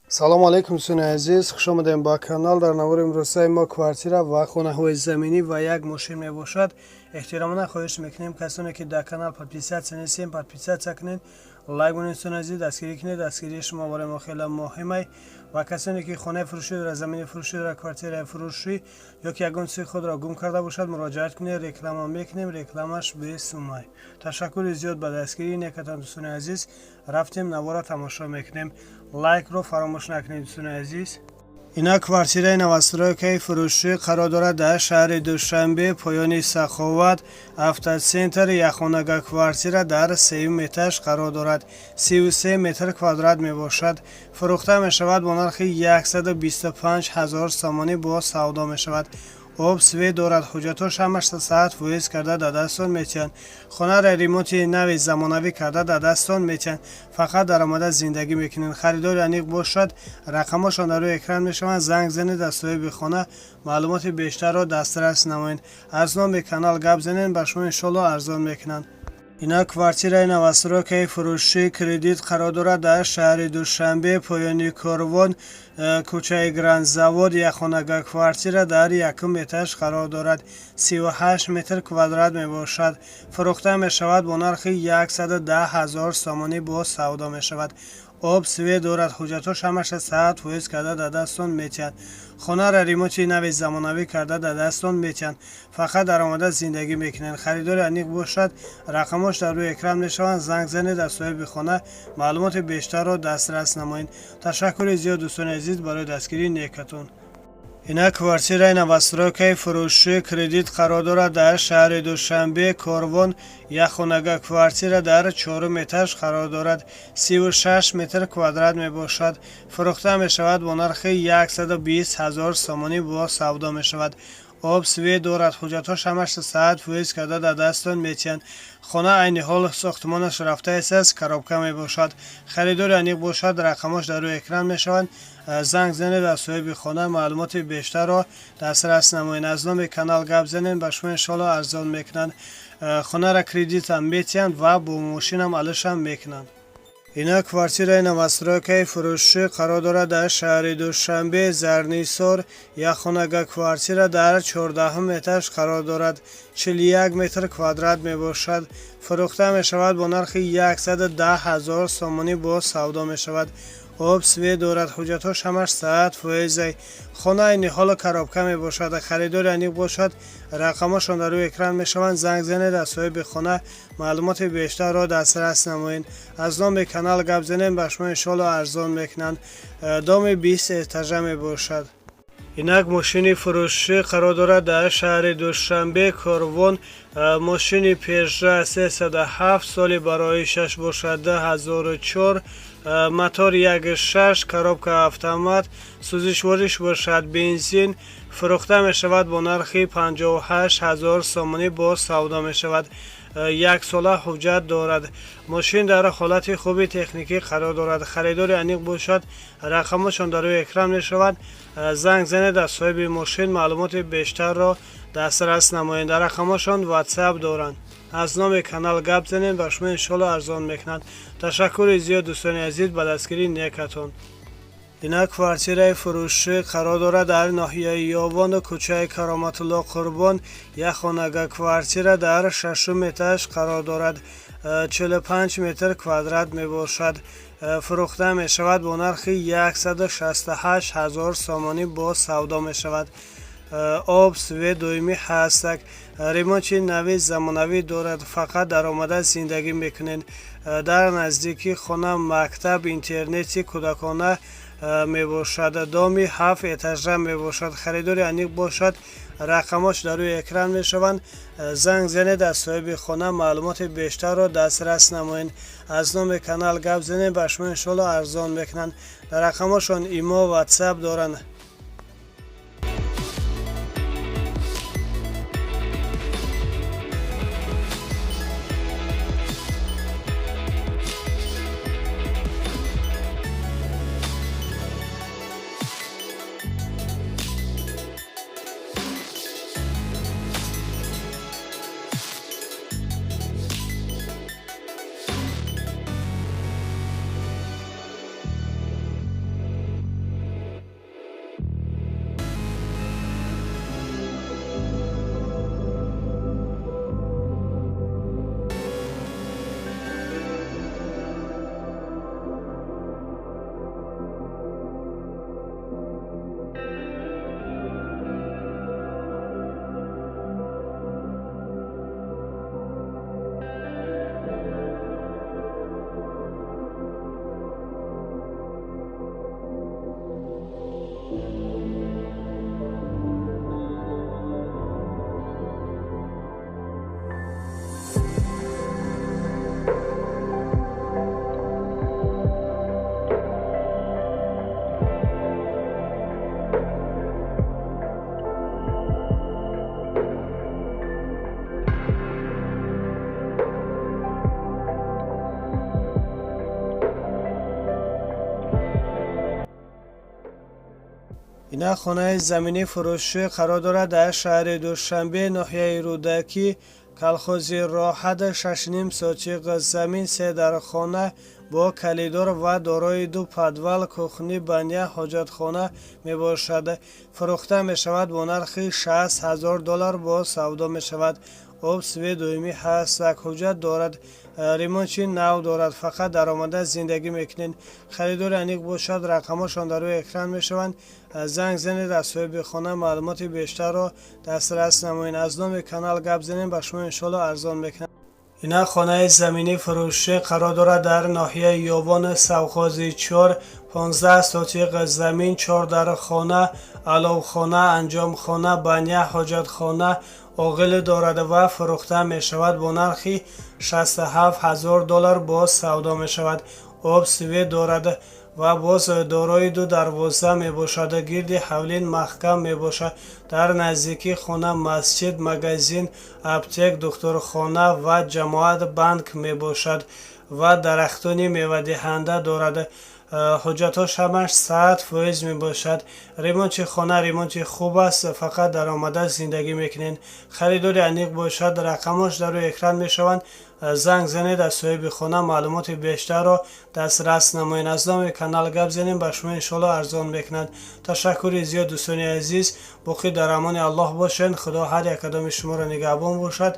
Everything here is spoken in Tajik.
Салому алайкум, дӯстони азиз, хуш омадем ба канал. Дар навори имрӯзаи мо квартира ва хонаҳои заминӣ ва як мошин мебошад. Эҳтиромона хоҳиш мекунем, касоне ки дар канал подписаться нестем, подписаться кунед, лайк монед. Дӯстони азиз, дастгирӣ кунед, дастгирии шумо барои мо хеле муҳимай. Ва касоне ки хонаи фурӯшӣ дорад, замини фурӯшӣ дорад, квартираи фурӯшӣ ё ки ягон чизи худро гум карда бошад, муроҷиат кунед, реклама мекунем, рекламаш бесумай. Ташаккури зиёд ба дастгирии некатон. Дӯстони азиз, рафтем, навора тамошо мекунем. Лайкро фаромӯш накунед, дӯстони азиз. Ина квартираи новостройкаи фурӯшӣ қарор дорад дар шаҳри Душанбе, поёни Саховат, Автоцентр. Якхонага квартира дар сеюм этаж қарор дорад, 33 метр квадрат мебошад. Фурӯхта мешавад бо нархи 125 ҳазор сомонӣ, бо савдо мешавад. Об, свет дорад, ҳуҷҷатҳош ҳамаш 100% карда дар дастон метиҳанд. Хонаро ремонти нави замонавӣ карда дар дастон метиҳанд, фақат даромада зиндагӣ мекунед. Харидори аниқ бошад, рақамҳошон дар рӯи экран мешаванд, занг занед, аз соҳиби хона маълумоти бештарро дастрас намоед. Аз номи канал гап занед, ба шумо иншоалло арзон мекунанд. Ина квартираи новостройкаи фурӯшӣ кредит қарор дорад дар шаҳри Душанбе, поёни Корвон, кӯчаи Грандзавод. Якхонага квартира дар якум этаж қарор дорад, 38 метр квадрат мебошад. Фурӯхта мешавад бо нархи 110 ҳазор сомонӣ, бо савдо мешавад. Об, свет дорад, ҳуҷҷатҳош ҳамаша 100% карда дар дастон метиҳанд. Хонаро ремонти нави замонавӣ карда дар дастон метиҳанд, фақат даромада зиндагӣ мекунанд. Харидори аниқ бошад, рақамҳош дар рӯи экран мешаванд, занг занед, аз соҳиби хона маълумоти бештарро дастрас намоед. Ташаккури зиёд, дӯстони азиз, барои дастгирии некатон. Ина квартираи новостройкаи фурӯшӣ кредит қарор дорад дар шаҳри Душанбе, Корвон. Якхонага квартира дар чорум этаж қарор дорад, 36 метр квадрат мебошад. Фурӯхта мешавад бо нархи 120 ҳазор сомонӣ, бо савдо мешавад. Об, свет дорад, ҳуҷҷатҳош ҳамаш 100% карда дар дастон метиҳанд. Хона айни ҳол сохтмонаш рафта истааст, коробка мебошад. Харидори аниқ бошад, рақамҳош дар рӯи экран мешаванд, занг занед, аз соҳиби хона маълумоти бештарро дастрас намоед. Аз номи канал гап занед, ба шумо иншоалло арзон мекунанд. Хонаро кредитам метиҳанд ва бо мошинам алишам мекунанд. Ина квартираи новостройкаи фурӯшӣ қарор дорад дар шаҳри Душанбе, Зарнисор. Якхонага квартира дар 14-ум этаж қарор дорад, 41 метр квадрат мебошад. Фурӯхта мешавад бо нархи 110 ҳазор сомонӣ, бо савдо мешавад. Об, свет дорад, ҳуҷҷатҳош ҳамаш 100%-ай. Хона айни ҳоло коробка мебошад. Харидори аниқ бошад, рақамҳошон дар рӯи экран мешаванд, занг занед, аз соҳиби хона маълумоти бештарро дастрас намоед. Аз номи канал гап занед, ба шумо иншоалло арзон мекунанд. Доми 20 этажа мебошад. Инак мошини фурӯшӣ қарор дорад дар шаҳри Душанбе, Корвон. Мошини Пежо 307, соли бароишаш бошад 2004, мотор 1.6, коробка автомат, сӯзишвориш бошад бензин. Фурӯхта мешавад бо нархи 58 ҳазор сомонӣ, боз савдо мешавад. Як сола ҳуҷҷат дорад. Мошин дар ҳолати хуби техникӣ қарор дорад. Харидори аниқ бошад, рақамҳошон дар рӯи экран мешавад, занг занед, аз соҳиби мошин маълумоти бештарро дастрас намоед. Дар рақамҳошон Ватсап доранд. Аз номи канал гап занед, ба шумо иншоалло арзон мекунанд. Ташаккури зиёд, дӯстони азиз, ба дастгирии некатон. Ина квартираи фурӯшӣ қарор дорад дар ноҳияи Ёвону, кӯчаи Кароматулло Қурбон. Як хонага квартира дар шашум этаж қарор дорад, 45 метр квадрат мебошад. Фурӯхта мешавад бо нархи 168 ҳазор сомонӣ, боз савдо мешавад. Об, свет доимӣ ҳастак, ремонти нави замонавӣ дорад, фақат даромада зиндагӣ мекунед. Дар наздикии хона мактаб, интернети кӯдакона мебошад. Доми ҳафт этажа мебошад. Харидори аниқ бошад, рақамҳош дар рӯи экран мешаванд, занг занед, аз соҳиби хона маълумоти бештарро дастрас намоед. Аз номи канал гап занед, ба шумо иншоалло арзон мекунанд. Дар рақамҳошон Имо, Ватсап доранд. Ина хонаи заминӣ фурӯшӣ қарор дорад дар шаҳри Душанбе, ноҳияи Рӯдакӣ, колхози Роҳат, 6,5 сотиқ замин, се дархона бо коридор ва дорои ду подвал, кухня, баня, ҳоҷатхона мебошад. Фурӯхта мешавад бо нархи 60 000 доллар, бо савдо мешавад. Об, свет доимӣ ҳаст, як ҳуҷҷат дорад, ремонти нав дорад, фақат даромада зиндагӣ мекунед. Харидори аниқ бошад, рақамҳошон дар рӯи экран мешаванд, занг занед, аз соҳиби хона маълумоти бештарро дастрас намоед. Аз номи канал гап занем, ба шумо иншоалло арзон мекунад. Ина хонаи заминӣ фурӯшӣ қарор дорад дар ноҳияи Ёвон, совхози чор, 15 сотиқ замин, чор дархона, аловхона, анҷомхона, баня, ҳоҷатхона, оғил дорад ва фурӯхта мешавад бо нархи 67 ҳазор доллар, боз савдо мешавад. Об, свет дорад ва боз дорои ду дарвоза мебошад. Гирди ҳавлин маҳкам мебошад. Дар наздикии хона масҷид, магазин, аптек, духтурхона ва ҷамоат банк мебошад ва дарахтони мевадиҳанда дорад. Ҳуҷҷатҳош ҳамаш 100% мебошад. Ремонти хона ремонти хуб аст, фақат даромада зиндагӣ мекунед. Харидори аниқ бошад, рақамҳош дар рӯи экран мешаванд, занг занед, аз соҳиби хона маълумоти бештарро дастрас намоед. Аз номи канал гап занем, ба шумо иншоалло арзон мекунад. Ташаккури зиёд, дӯстони азиз, боқӣ дар амони Аллоҳ бошед. Худо ҳар як кадоми шуморо нигаҳбон бошад.